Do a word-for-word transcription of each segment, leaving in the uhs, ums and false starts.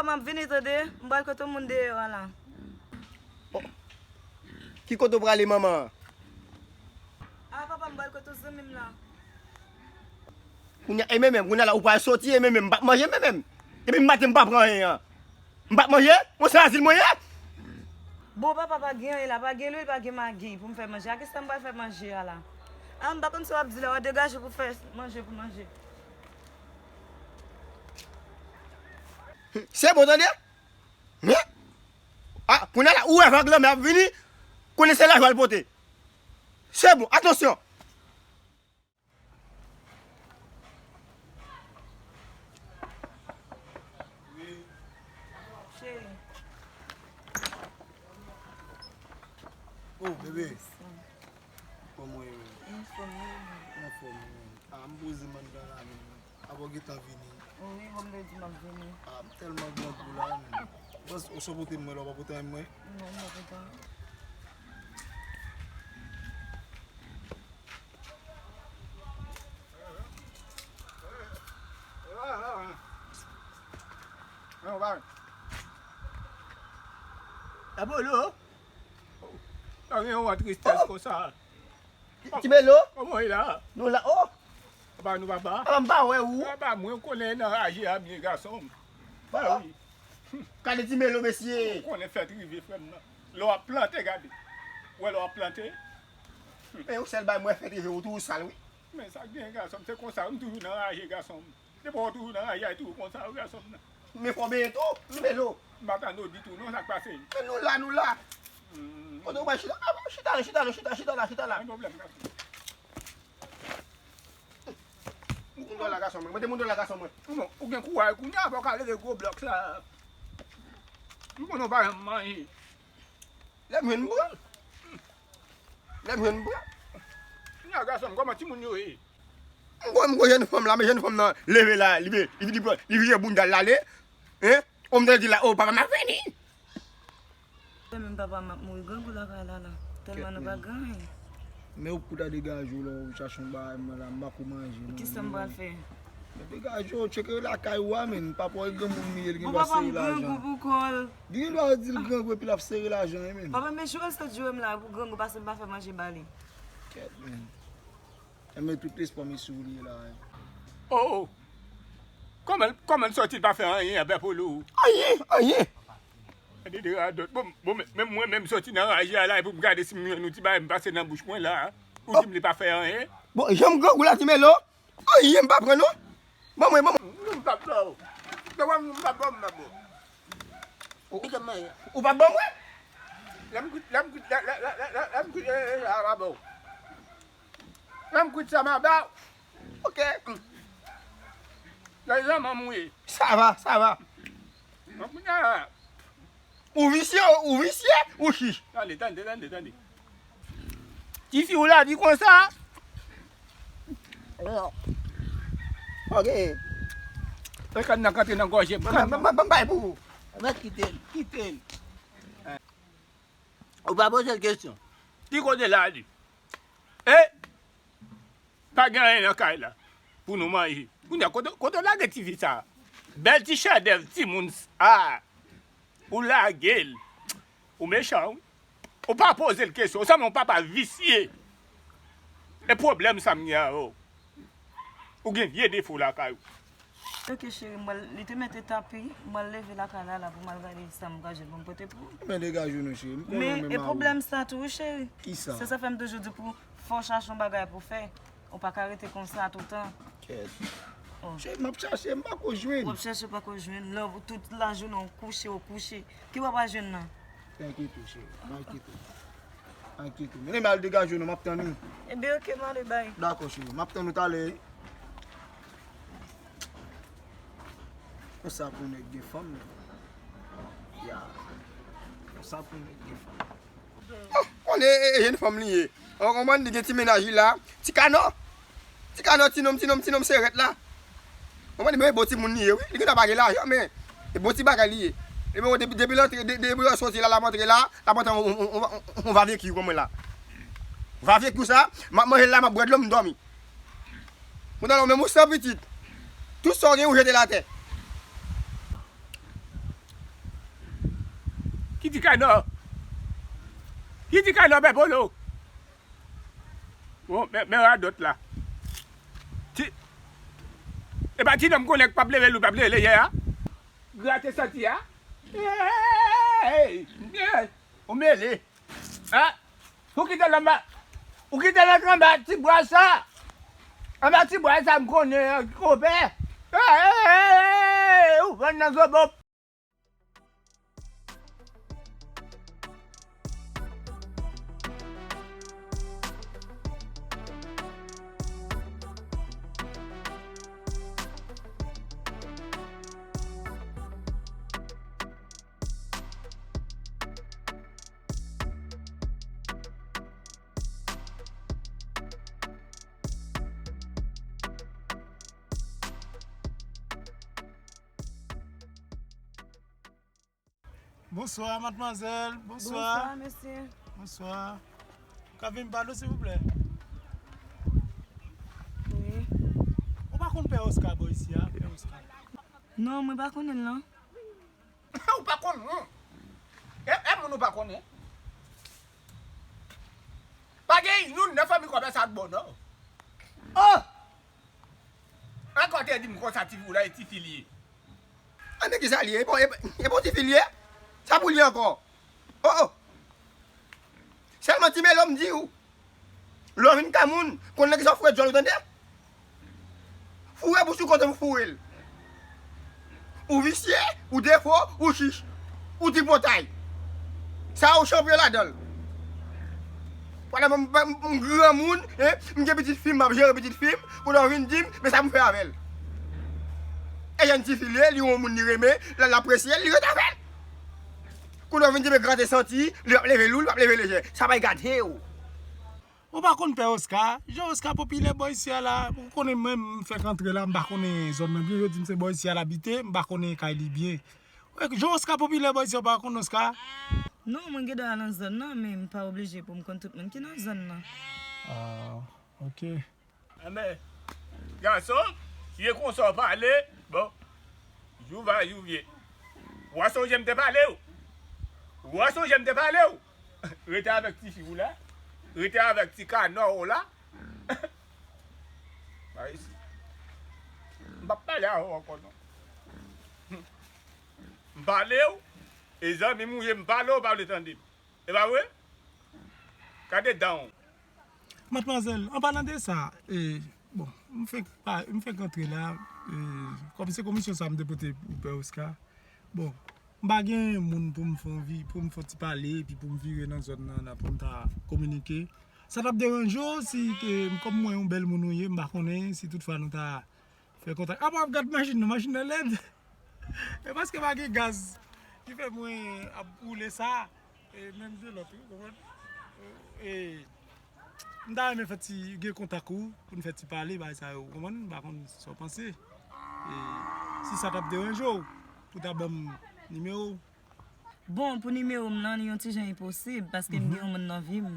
M ap vini tande, m pral kote yon moun deyò a la. Oh. Ki kote w prale, manman? A, papa, m pral kote yon zanmi m la. Kounye a, e men menm, kounye a la, ou pral soti, e men menm, m p ap manje, men menm. Depi maten, m pa pran anyen an. M p ap manje? Bon, se azil mwen ye? Bon, papa, pa gen anyen la, pa gen lwil, pa gen magi pou m fè manje. A kisa m pral fè manje a la? A, m pa konn sa w ap di la, w a degaje pou fè manje pou manje. Se bon, tande? Men, a, kounye a la, ou wè vag lanmè ap vini, konnen se lajwa l pote. Se bon, atansyon. Cheri. Oh, bebe. Kòman w ye, menm? Anfòm, wi, menm. Anfòm, wi, menm. A, m poze m anndan la, menm. Apa w gentan vini? Wi, bon, m te di m ap vini. A, m tèlman grangou la, menm. Ou panse, ou sot pote m mwen la, ou pa pote anyen mwen? Non, m pa pote anyen. Apollo. Sa gen yon tristès konsa. Ti Melo? Kòman w ye la? Nou la, oh! Apa nou papa? Apa m pa wè ou? Papa, mwen konnen nan raje a byen gason m. Ba wi. Gade Ti Melo, mesye. Ou konnen fèt rive, frè m nan. Lè w ap plante, gade. Ou wè lè w ap plante? Men yon sèl bagay, mwen fèt rive, ou toujou sal, wi. Men sa gen gason m, se konsa, m toujou nan raje gason m. Depi w toujou nan raje a, toujou konsa, wi, gason m nan. Men fò benyen tou, Ti Melo. M pa tande w ditou, non, sa k pase? Men nou la, nou la. Hmm. Kote w pral chita? A, chita, chita, chita, chita la, chita la. Pa gen pwoblèm, gason. Moun dòl la gason mwen. Mete moun dòl la gason mwen. Bon, ou gen kouraj kounye a, fò w ka leve gwo blòk sa. M konnen w pa janm manje. Lè m jwenn m pran. Lè m jwenn m pran. Kounye a gason m, kòman timoun yo ye? M gwo, m gwo jèn fanm la, men jèn fanm nan leve la, li vin, li vin, li vin bounda l ale. Hein? O m te di la, o papa m ap vini. Menm papa m ap mouri grangou lakay la la. Tèlman nou pa gen anyen. Men ou pou ta degaje w la, ou chache yon bagay mwen la, m pa ko manje non. Kisa m pral fè? Men degaje w, tcheke lakay ou a, men papa w e granmoun li ye, li gen dwa sere lajan. Bon, papa m grangou pou kò l. Li gen dwa di l grangou epi l ap sere lajan wi, men. Papa m, men Joel sot jwe m la pou grangou paske m pa fè manje ba li. Kèt, men. Enben, tout lespwa m sou li la. Oh, oh. Kòman, kòman l sòti, l pa fè anyen, Apollo? Anyen, anyen. Gade de radòt. Bon, bon, men, men mwen menm sòti nan raje a la, epi m gade si m jwenn yon ti bagay, m pase nan bouch mwen la. Ou di m li pa fè anyen? Bon, jan m grangou la, Ti Melo. Anyen m pa pran non. Ban mwen, ban mwen. M p ap ba w. Devan m, m p ap ba w, m p ap ba w. Ou, ou p ap ban mwen? Lè m kwit, lè m kwit, lè, lè, lè, lè, lè, lè m kwit, e, e, e, a, a, ba w. Lè m kwit sa, m a ba w. Ok. Lè zanmi m ou ye. Sa va, sa va. Bon, kounye a. Ou visye, ou visye, ou chich. Tande, tande, tande, tande. Tifi ou la di konsa. Ok. Fè kann nan kanpe nan gòj. Ban, ban, ban, ban, ban bay pou ou. Mwen kite l, kite l. Ou pa poze l kesyon. Ki kote l ale? E? Pa gen anyen nan kay la pou nou manje. Kounye a, kote, kote w lage ti fi sa a? Bèl ti chèdèv timoun sa a. Ou lage l. Ou mechan, wi. Ou pa poze l kesyon. Ou sanble yon papa visye. E pwoblèm sa m gen avè w. Ou gen vye defo lakay ou. Ok, cheri, m pral, li te mete tapi, m pral leve lakay la, la pou m al gade sa m ka jwenn pou m pote pou ou. Men degaje w non, cheri. M konnen w menm a ou. Men, e pwoblèm sa tou, wi, cheri. Kisa? Se sa fè m toujou di pou fò w chache yon bagay pou fè. Ou pa ka rete konsa toutan. Kèt. Oh. Cheri, m ap chache, m pa ko jwenn. W ap chache, w pa ko jwenn. Lè w tout lajounen w kouche, w kouche. Ki w ap al jwenn nan? Pa enkyete w, cheri. Pa enkyete w. Pa enkyete w. Men al degaje w non, m ap tann ou. Ebyen, ok, m ale, bay. Dakò, cheri. M ap tann ou talè, wi. Konsa pou nèg gen fanm, men. Ya. Konsa pou nèg gen fanm. Oh, konnen e, e, jèn fanm li ye. Ou konprann, li gen ti mennaj li la. Ti kano. Ti kano, ti nonm, ti nonm, ti nonm serèt la. Ou konprann, men bon timoun li ye, wi. Li gentan pa gen lajan, men e bon ti bagay li ye. E bon, depi, depi l antre, de-, depi l soti la, l ap antre la, l ap antre on, on, on, on, on vavyekyou kon mwen la. Vavyekyou sa, m ap manje l la, m ap bwè dlo, m dòmi. Mwen talè, menm ou san pitit. Tout sa w gen, ou jete l atè. Ki ti kanò? Ki ti kanò, bèbolo? Bon, men, men radòt la. Ti, e pa ti nonm konnen k p ap leve lou, p ap leve lejè a? Grate santi a? Hey! Hey! Ou mele. A? Ou kite l anba, ou kite l antre anba ti bwa sa. Anba ti bwa sa m konnen an, konpè. Hey! Hey! Hey! Ou pran nan zobo. Bonswa, madmwazèl. Bonswa. Bonswa, mesye. Bonswa. Ou ka vin pale, silvouplè? Wi. Ou pa konn Pè Oscar bò isi a, Pè Oscar? Non, mwen pa konnen l, non. Ou pa konn, non? E, e moun ou pa konnen? Pa gen youn nan fanmi kòmè sa k bon, non. Oh! Ankò te di m konsa, tifi w la, e tifi l ye. An, men kisa l ye? E bon, e, e bon tifi l ye? Sa pou l ye ankò? Oh, oh. Sèlman ti Melo m di w. Lè w vin kay moun, konn nan kisa w foure djòl ou, tande? Foure bouch ou kote pou foure l. Ou visye, ou defo, ou chich, ou tripotay. Sa ou chanpyon ladan l. Pandan m, m, m granmoun, en, m gen pitit fi m, m ap jere pitit fi m, kounye a w vin di m, men sa pou m fè avè l. E jèn tifi l ye, li yon moun li renmen, l, l apresye l, li ret avè l. Kounye a w vin di, men grate santi, li p ap leve lou, li p ap leve lejè. Sa pa gade w. Ou pa konn Pè Oscar? Jan Oscar popilè bò isi a la, ou konnen mwen m fèk antre la, m pa konnen zòn nan byen, yo di m se bò isi a l abite, m pa konnen kay li byen. Jan Oscar popilè bò isi a, ou pa konn Oscar? Non, mwen gentan al nan zòn nan, men m pa oblije pou m konn tout moun ki nan zòn nan. Ah, ok. Anben, gason, si e konsa w pale, bon, jou va, jou vye. W a sonje m te pale w. W a sonje m te pale w. Rete avèk tifi w la. Rete avèk ti kanò w la. Pa isi. M p ap pale avè w ankò, non. M pale w, e zanmi m ou ye, m pale w, w pa vle tande m. E pa vre? Gade dan w. Madmwazèl, an palan de sa, e, bon, m fenk pa, m fenk antre la, e, kòm se komisyon sa m te pote pou Pè Oscar. Bon, m pa gen moun pou m fè yon vi, pou m fè yon ti pale, epi pou m vire nan zòn nan, nan pou m ta kominike. Sa t ap deranje w si ke, kòm m wè yon bèl moun ou ye, m pa konnen si toutfwa nou ta fè kontak. Apa w ap gad machin nan, machin nan lèd. E paske pa gen gaz ki fè mwen ap woule sa, e menm de lòt, wi, konprann? E, m ta renmen fè ti, gen kontak ou, pou n fè ti pale, bagay sa yo, konprann? M pa konn sa w panse. E si sa t ap deranje w, pou ta ban m nimewo w. Bon, pou nimewo m nan, li yon ti jan enposib, paske m gen yon moun nan vi m.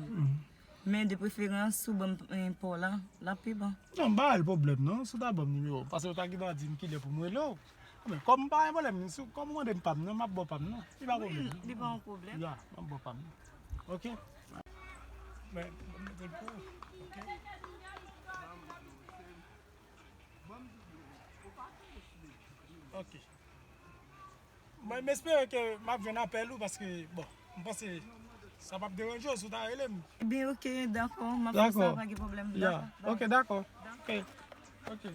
Men de preferans, si w ban m, eh, pa w la, l ap pi bon. Non, m pa ba l pwoblèm, non, si w ta ban m nimewo w. Paske w ta gentan di m kilè pou m rele w. Men, kòm m pa gen pwoblèm, si, kòm ou mande m pa m nan, m ap ba w pa m nan. Li pa pwoblèm, non. Li pa yon pwoblèm. Ya, m ap ba w pa m nan. Ok? Men, ban m mete l pou ou. Ok? Ok. Mwen, m espere ke m ap jwenn apèl ou paske, bon, m panse sa p ap deranje w si w ta rele m. Ebyen, ok, dakò, m ap fè sa, pa gen pwoblèm. Ya, ok, dakò. Ok, ok.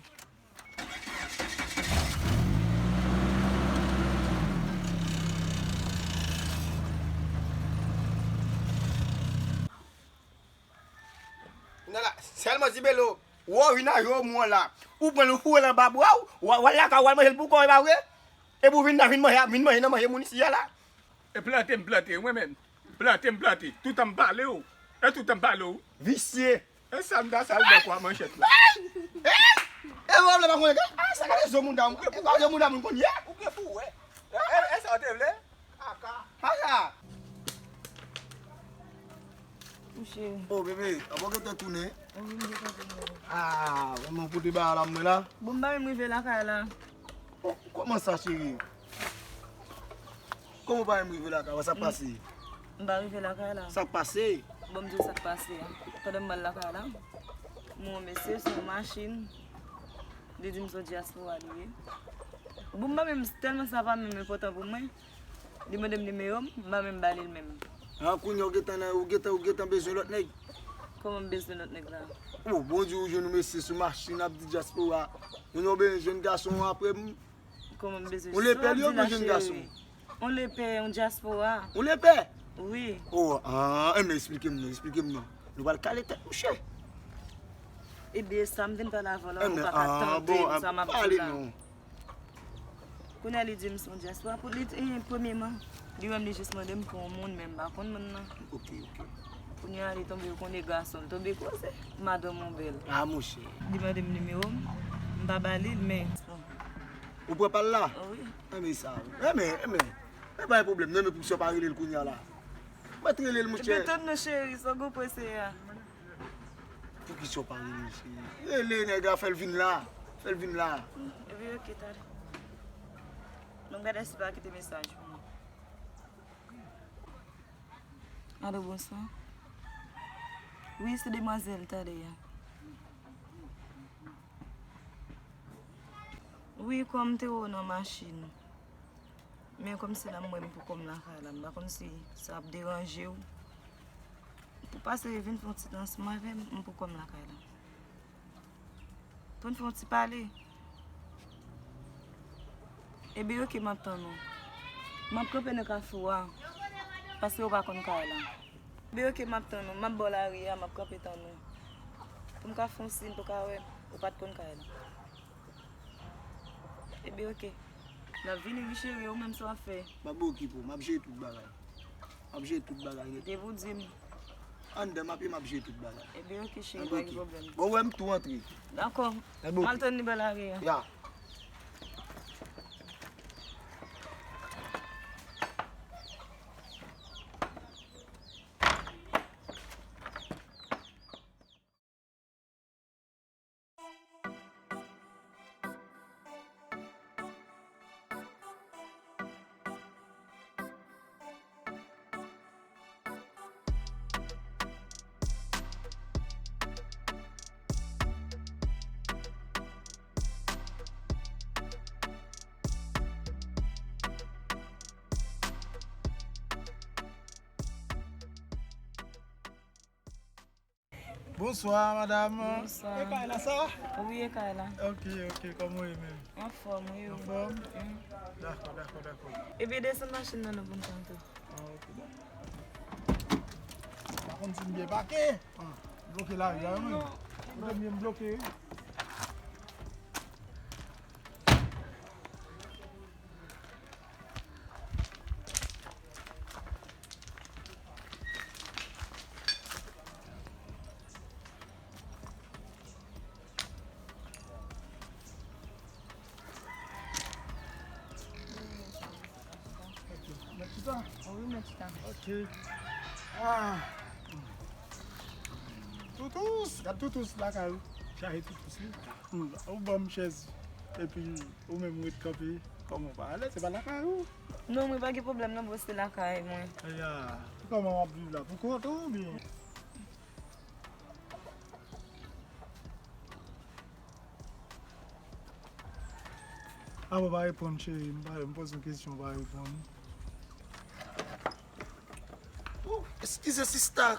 Nan la, sèlman Ti Melo, wè w vin a yo mwen la. Ou pran l, ou foure l anba bra w, w al lakay ou, w al manje l pou kò w, e pa vre? Epi w vin la, vin manje, vin manje nan manje moun isi a la. E plante m plante, mwen menm. Plante m plante. Toutan m pale w. E toutan m pale w. Visye. E sa m ta sal bèk w a manchèt la. Ey! Ey! E wè w la pa konnen ke, ah, sa gade zo moun dam. E pa zo moun dam moun konn ye. Ou gen pou wè. E, e, e sa w te vle? Kaka. Kaka. Mouche. Oh, bebe, avan ke w te tounen. Wi, m te tounen. Ah, vrèman, kote ba la mwen la? Bon, m pa menm rive lakay la. Oh, kòman sa, cheri? Kòman w pa menm rive lakay ou? Sa k pase? M pa rive lakay la. Sa k pase? Bon, m di w sa k pase a. Pandan m al lakay la, m wè yon mesye sou yon machin. Li di m se yon dyaspora li ye. Bon, m pa menm, tèlman sa pa menm enpòtan pou mwen. Li mande m nimewo m, m pa menm ba li l menm. A, kounye a ou gentan nan, ou gentan, ou gentan bezwen lòt nèg? Kòman m bezwen lòt nèg la? O, Bondye, ou jwenn yon mesye sou machin ap di dyaspora. Moun yo bezwen jèn gason apre m. Kòman m bezwen? Ou lepè li oubyen jèn gason? On lepè, on dyaspora. Ou lepè? Wi. O, a, enben, esplike m non, esplike m non. Nou pral kale tèt mouche. Ebyen, sa m vin pale avè w la, ou pa ka tande sa m ap di w la. Kounye a li di m se yon dyaspora. Pou li, eh, premyeman, li wè m, li jis mande m pou yon moun, men m pa konn moun nan. Ok, ok. Kounye a li tonbe, ou konnen gason, l tonbe koze madanm ou bèl. A, monchè. Li mande m nimewo m, m pa ba li l, men. Ou pran pa l la? Wi. Enben sa, wi. Enben, enben. E pa yon pwoblèm, non, men poukisa w pa rele l kounye a la? Mwen t rele l, monchè. Ebyen, tann non, cheri, sa w gon prese a? Poukisa w pa rele l, cheri? Rele nèg la, fè l vin la. Fè l vin la. Ebyen, ok, talè. Non, gade si pa kite mesaj pou mwen. Alo, bonswa. Wi, se demwazèl talè a. Wi, kòm m te wè w nan machin. Men kòm se la m wè m poko m lakay la, m pa konn si sa ap deranje w. Pou pase vin fè yon ti tan ansanm avè m, m poko m lakay la. Pou n fè yon ti pale. Ebyen, ok, m ap tann ou. M ap kanpe nan kafou a, paske ou pa konn kay la. Ebyen, ok, m ap tann ou. M ap bò lari a, m ap kanpe tann ou. Pou m ka fè yon siy, pou w ka wè, ou pa t konn kay la. Ebyen, ok. N ap vini, wi, cheri, ou menm sa w ap fè? M ap okipe w, m ap jere tout bagay. M ap jere tout bagay nèt. Depi w di m. Anndan m ap ye, m ap jere tout bagay. Ebyen, ok, cheri, pa gen pwoblèm. Bon, wè m tou antre. Dakò. M al tann li bò lari a. Ya. Bonswa, madam. Bonswa. E kay la sa? Wi, e kay la. Ok, ok, kòman w ye menm? Anfòm, wi. Anfòm? Mm. Dakò, dakò, dakò. Ebyen, desann machin nan non pou m tande. Ah, ok, dakò. Pa konn si m byen pake. Ah, bloke lari a, wi. Non. Ou te byen bloke, wi. Mèt chita? Wi, mèt chita. Ok. Ah. Toutous, gad toutous lakay ou. Chache toutous li. Hmm, ou ban m chèz. Epi ou menm ou ret kanpe. Kòman ou pa alèz? Se pa lakay ou? Non, mwen pa gen pwoblèm non, bro, se lakay mwen. Aya, kòman w ap viv la? Pou kont ou oubyen? Ah, bon, pa reponn, cheri. M pa, m poze yon kesyon, pa reponn. Oh, eskize, sista.